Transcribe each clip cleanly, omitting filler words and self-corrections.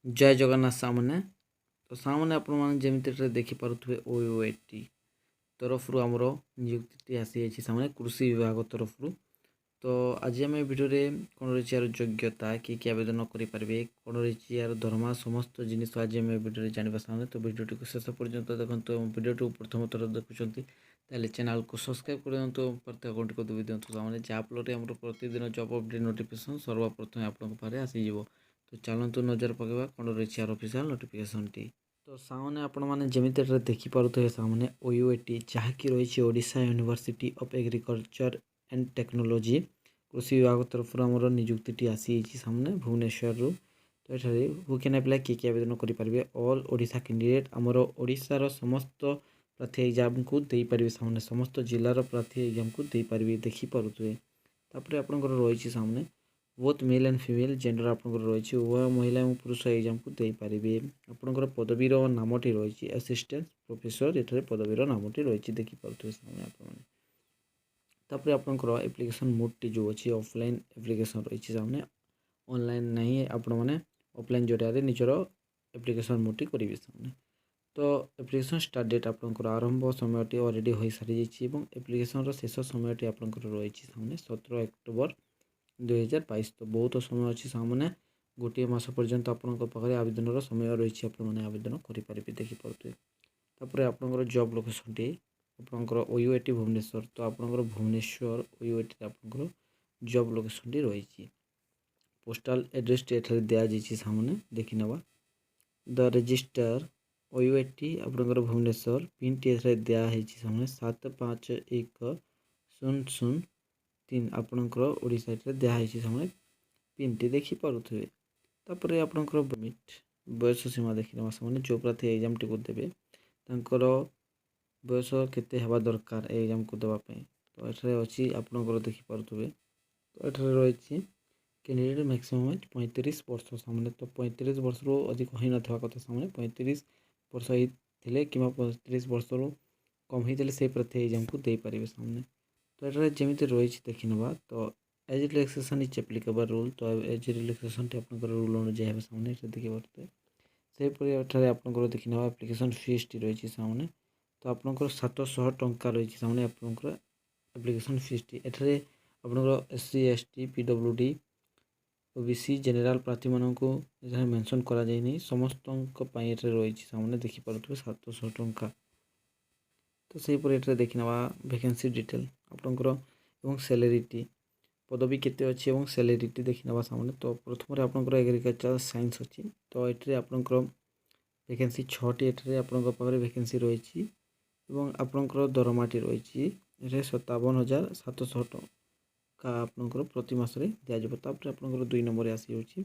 ଜୟ ଜଗନ୍ନାଥ ସାଙ୍ଗମାନେ। ତ ସାଙ୍ଗମାନେ, ଆପଣମାନେ ଯେମିତି ଏଠାରେ ଦେଖିପାରୁଥିବେ, ଓୟୁଏଟି ତରଫରୁ ଆମର ନିଯୁକ୍ତିଟି ଆସିଯାଇଛି ସାଙ୍ଗମାନେ, କୃଷି ବିଭାଗ ତରଫରୁ। ତ ଆଜି ଆମେ ଭିଡ଼ିଓରେ କ'ଣ ରହିଛି ଏହାର ଯୋଗ୍ୟତା, କିଏ କିଏ ଆବେଦନ କରିପାରିବେ, କ'ଣ ରହିଛି ଏହାର ଦରମା, ସମସ୍ତ ଜିନିଷ ଆଜି ଆମେ ଭିଡ଼ିଓରେ ଜାଣିବା ସାଙ୍ଗମାନେ। ତ ଭିଡ଼ିଓଟିକୁ ଶେଷ ପର୍ଯ୍ୟନ୍ତ ଦେଖନ୍ତୁ ଏବଂ ଭିଡ଼ିଓଟିକୁ ପ୍ରଥମ ଥର ଦେଖୁଛନ୍ତି, ତାହେଲେ ଚ୍ୟାନେଲକୁ ସବସ୍କ୍ରାଇବ୍ କରିଦିଅନ୍ତୁ ଏବଂ ପ୍ରତ୍ୟେକ ଘଣ୍ଟିକୁ ଦବାଇ ଦିଅନ୍ତୁ ସାଙ୍ଗମାନେ, ଯାହାଫଳରେ ଆମର ପ୍ରତିଦିନ ଜବ୍ ଅପଡ଼େଟ୍ ନୋଟିଫିକେସନ୍ ସର୍ବପ୍ରଥମେ ଆପଣଙ୍କ ପାଖରେ ଆସିଯିବ। ତ ଚାଲନ୍ତୁ ନଜର ପକାଇବା କ'ଣ ରହିଛି ଏହାର ଅଫିସିଆଲ୍ ନୋଟିଫିକେସନ୍ଟି। ତ ସାଙ୍ଗମାନେ, ଆପଣମାନେ ଯେମିତି ଏଠାରେ ଦେଖିପାରୁଥିବେ ସାଙ୍ଗମାନେ, ଓୟୁଏଟି, ଯାହାକି ରହିଛି Odisha University of Agriculture and Technology, କୃଷି ବିଭାଗ ତରଫରୁ ଆମର ନିଯୁକ୍ତିଟି ଆସିଯାଇଛି ସାମନେ ଭୁବନେଶ୍ୱରରୁ। ତ ଏଠାରେ ହୁ can apply, କିଏ କିଏ ଆବେଦନ କରିପାରିବେ? ଅଲ୍ ଓଡ଼ିଶା କ୍ୟାଣ୍ଡିଡେଟ୍, ଆମର ଓଡ଼ିଶାର ସମସ୍ତ ପ୍ରାର୍ଥୀ ଏକ୍ଜାମ୍କୁ ଦେଇପାରିବେ ସାମନେ, ସମସ୍ତ ଜିଲ୍ଲାର ପ୍ରାର୍ଥୀ ଏକ୍ଜାମ୍କୁ ଦେଇପାରିବେ, ଦେଖିପାରୁଥିବେ। ତାପରେ ଆପଣଙ୍କର ରହିଛି ସାମନେ both male and female gender ଆପଣଙ୍କର ରହିଛି। ଉଭୟ ମହିଳା ଏବଂ ପୁରୁଷ ଏକ୍ଜାମ୍କୁ ଦେଇପାରିବେ। ଆପଣଙ୍କର ପଦବୀର ନାମଟି ରହିଛି ଆସିଷ୍ଟାଣ୍ଟ ପ୍ରଫେସର, ଏଠାରେ ପଦବୀର ନାମଟି ରହିଛି, ଦେଖିପାରୁଥିବେ ସାମନେ ଆପଣମାନେ। ତାପରେ ଆପଣଙ୍କର ଆପ୍ଲିକେସନ୍ ମୋଡ଼୍ଟି ଯେଉଁ ଅଛି, ଅଫଲାଇନ୍ ଆପ୍ଲିକେସନ୍ ରହିଛି ସାମନେ, ଅନଲାଇନ୍ ନାହିଁ। ଆପଣମାନେ ଅଫଲାଇନ୍ ଜରିଆରେ ନିଜର ଆପ୍ଲିକେସନ୍ ମୋଡ଼୍ଟି କରିବେ ସାମନେ। ତ ଆପ୍ଲିକେସନ୍ ଷ୍ଟାର୍ଟ ଡେଟ୍, ଆପଣଙ୍କର ଆରମ୍ଭ ସମୟଟି ଅଲରେଡ଼ି ହୋଇସାରିଯାଇଛି ଏବଂ ଆପ୍ଲିକେସନ୍ର ଶେଷ ସମୟଟି ଆପଣଙ୍କର ରହିଛି ସାମନେ 17 ଅକ୍ଟୋବର 2022। ତ ବହୁତ ସମୟ ଅଛି ସାମନେ, ଗୋଟିଏ ମାସ ପର୍ଯ୍ୟନ୍ତ ଆପଣଙ୍କ ପାଖରେ ଆବେଦନର ସମୟ ରହିଛି। ଆପଣମାନେ ଆବେଦନ କରିପାରିବେ, ଦେଖିପାରୁଥିବେ। ତାପରେ ଆପଣଙ୍କର ଜବ୍ ଲୋକେସନ୍ଟି ଆପଣଙ୍କର ଓୟୁଏଟି ଭୁବନେଶ୍ୱର। ତ ଆପଣଙ୍କର ଭୁବନେଶ୍ୱର ଓୟୁଏଟିରେ ଆପଣଙ୍କର ଜବ୍ ଲୋକେସନ୍ଟି ରହିଛି। ପୋଷ୍ଟାଲ୍ ଆଡ୍ରେସଟି ଏଠାରେ ଦିଆଯାଇଛି ସାମନେ, ଦେଖିନେବା। ଦ ରେଜିଷ୍ଟ୍ରାର, ଓୟୁଏଟି, ଆପଣଙ୍କର ଭୁବନେଶ୍ୱର, ପିନ୍ଟି ଏଠାରେ ଦିଆହେଇଛି ସାମନେ, 751003, ଆପଣଙ୍କର ଓଡ଼ିଶା ଏଠାରେ ଦିଆହେଇଛି ସାମନେ ପିନ୍ଟି, ଦେଖିପାରୁଥିବେ। ତାପରେ ଆପଣଙ୍କର ମିଟ୍ ବୟସ ସୀମା ଦେଖିନେବା ସେମାନେ। ଯେଉଁ ପ୍ରାର୍ଥୀ ଏକ୍ଜାମ୍ଟିକୁ ଦେବେ, ତାଙ୍କର ବୟସ କେତେ ହେବା ଦରକାର ଏ ଏକ୍ଜାମ୍କୁ ଦେବା ପାଇଁ? ତ ଏଠାରେ ଅଛି ଆପଣଙ୍କର, ଦେଖିପାରୁଥିବେ। ତ ଏଠାରେ ରହିଛି କ୍ୟାଣ୍ଡିଡେଟ୍ ମ୍ୟାକ୍ସିମମ୍ ଏଜ୍ 35 ବର୍ଷ ସାମନେ। ତ 35 ବର୍ଷରୁ ଅଧିକ ହୋଇନଥିବା କଥା ସାମନେ। 35 ବର୍ଷ ହେଇଥିଲେ କିମ୍ବା 35 ବର୍ଷରୁ କମ୍ ହେଇଥିଲେ, ସେଇ ପ୍ରାର୍ଥୀ ଏକ୍ଜାମ୍କୁ ଦେଇପାରିବେ ସାମନେ। ତ ଏଠାରେ ଯେମିତି ରହିଛି ଦେଖିନେବା। ତ age relaxation is applicable rule, ତ ଏଜ୍ ରିଲାକ୍ସେସନ୍ଟି ଆପଣଙ୍କର ରୁଲ୍ ଅନୁଯାୟୀ ହେବ ସାମନେ, ଏଠାରେ ଦେଖିପାରୁଥିବେ। ସେହିପରି ଏଠାରେ ଆପଣଙ୍କର ଦେଖିନେବା, ଆପ୍ଲିକେସନ୍ ଫିସ୍ଟି ରହିଛି ସାମନେ। ତ ଆପଣଙ୍କର 700 ଟଙ୍କା ରହିଛି ସାମନେ ଆପଣଙ୍କର ଆପ୍ଲିକେସନ୍ ଫିସ୍ଟି। ଏଠାରେ ଆପଣଙ୍କର SC, ST, PWD, OBC, general ପ୍ରାର୍ଥୀମାନଙ୍କୁ ଏଠାରେ ମେନସନ୍ କରାଯାଇନି। ସମସ୍ତଙ୍କ ପାଇଁ ଏଠାରେ ରହିଛି ସାମନେ, ଦେଖିପାରୁଥିବେ, 700 ଟଙ୍କା। ତ ସେହିପରି ଏଠାରେ ଦେଖିନେବା ଭେକେନ୍ସି ଡିଟେଲ୍ ଆପଣଙ୍କର ଏବଂ ସ୍ୟାଲେରିଟି, ପଦବୀ କେତେ ଅଛି ଏବଂ ସ୍ୟାଲେରିଟି ଦେଖିନେବା ସାମନେ। ତ ପ୍ରଥମରେ ଆପଣଙ୍କର ଏଗ୍ରିକଲଚର ସାଇନ୍ସ ଅଛି। ତ ଏଥିରେ ଆପଣଙ୍କର ଭେକେନ୍ସି ଛଅଟି, ଏଠାରେ ଆପଣଙ୍କ ପାଖରେ ଭେକେନ୍ସି ରହିଛି ଏବଂ ଆପଣଙ୍କର ଦରମାଟି ରହିଛି ଏଠାରେ 57,700 ଟଙ୍କା ଆପଣଙ୍କର ପ୍ରତି ମାସରେ ଦିଆଯିବ। ତାପରେ ଆପଣଙ୍କର ଦୁଇ ନମ୍ବରରେ ଆସିଯାଉଛି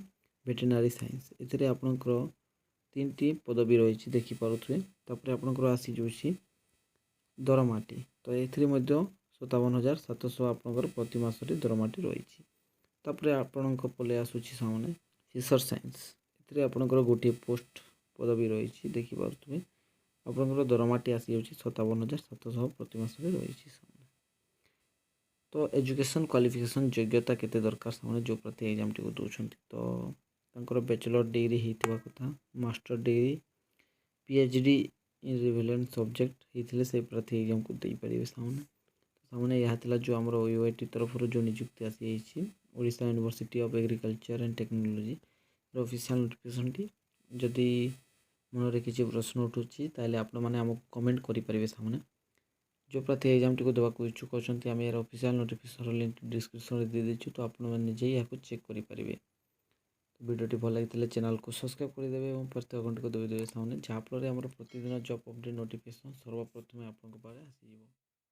ଭେଟେନାରୀ ସାଇନ୍ସ। ଏଥିରେ ଆପଣଙ୍କର ତିନିଟି ପଦବୀ ରହିଛି, ଦେଖିପାରୁଥିବେ। ତାପରେ ଆପଣଙ୍କର ଆସିଯାଉଛି ଦରମାଟି। ତ ଏଥିରେ ମଧ୍ୟ 57,700 ଆପଣଙ୍କର ପ୍ରତି ମାସରେ ଦରମାଟି ରହିଛି। ତାପରେ ଆପଣଙ୍କ ପଳେଇ ଆସୁଛି ସାମନେ ଫିସର ସାଇନ୍ସ। ଏଥିରେ ଆପଣଙ୍କର ଗୋଟିଏ ପୋଷ୍ଟ ପଦବୀ ରହିଛି, ଦେଖିପାରୁଥିବେ। ଆପଣଙ୍କର ଦରମାଟି ଆସିଯାଉଛି 57,700 ପ୍ରତି ମାସରେ ରହିଛି ସାମନେ। ତ ଏଜୁକେସନ୍ କ୍ୱାଲିଫିକେସନ୍, ଯୋଗ୍ୟତା କେତେ ଦରକାର ସେମାନେ ଯେଉଁ ପ୍ରାର୍ଥୀ ଏକ୍ଜାମ୍ଟିକୁ ଦେଉଛନ୍ତି? ତ ତାଙ୍କର ବ୍ୟାଚଲର୍ ଡିଗ୍ରୀ ହେଇଥିବା କଥା, master degree, PhD in relevant subject ହେଇଥିଲେ ସେଇ ପ୍ରାର୍ଥୀ ଏକ୍ଜାମ୍କୁ ଦେଇପାରିବେ ସେମାନେ। ସାମନେ, ଏହା ଥିଲା ଯେଉଁ ଆମର ଓୟୁଏଟି ତରଫରୁ ଯେଉଁ ନିଯୁକ୍ତି ଆସିଯାଇଛି, Odisha University of Agriculture and ଟେକ୍ନୋଲୋଜିର ଅଫିସିଆଲ୍ ନୋଟିଫିକେସନ୍ଟି। ଯଦି ମନରେ କିଛି ପ୍ରଶ୍ନ ଉଠୁଛି, ତାହେଲେ ଆପଣମାନେ ଆମକୁ କମେଣ୍ଟ କରିପାରିବେ ସାମନେ। ଯେଉଁ ପ୍ରାର୍ଥୀ ଏକ୍ଜାମ୍ଟିକୁ ଦେବାକୁ ଇଚ୍ଛୁକ ଅଛନ୍ତି, ଆମେ ଏହାର ଅଫିସିଆଲ୍ ନୋଟିଫିକେସନ୍ର ଲିଙ୍କ୍ ଡିସ୍କ୍ରିପ୍ସନ୍ରେ ଦେଇଦେଇଛୁ। ତ ଆପଣମାନେ ନିଜେ ଏହାକୁ ଚେକ୍ କରିପାରିବେ। ଭିଡ଼ିଓଟି ଭଲ ଲାଗିଥିଲେ ଚ୍ୟାନେଲକୁ ସବସ୍କ୍ରାଇବ୍ କରିଦେବେ ଏବଂ ପ୍ରତ୍ୟେକ ଘଣ୍ଟିକୁ ଦବାଇ ଦେବେ ସାମନେ, ଯାହାଫଳରେ ଆମର ପ୍ରତିଦିନ ଜବ୍ ଅପଡ଼େଟ୍ ନୋଟିଫିକେସନ୍ ସର୍ବପ୍ରଥମେ ଆପଣଙ୍କ ପାଖରେ ଆସିଯିବ।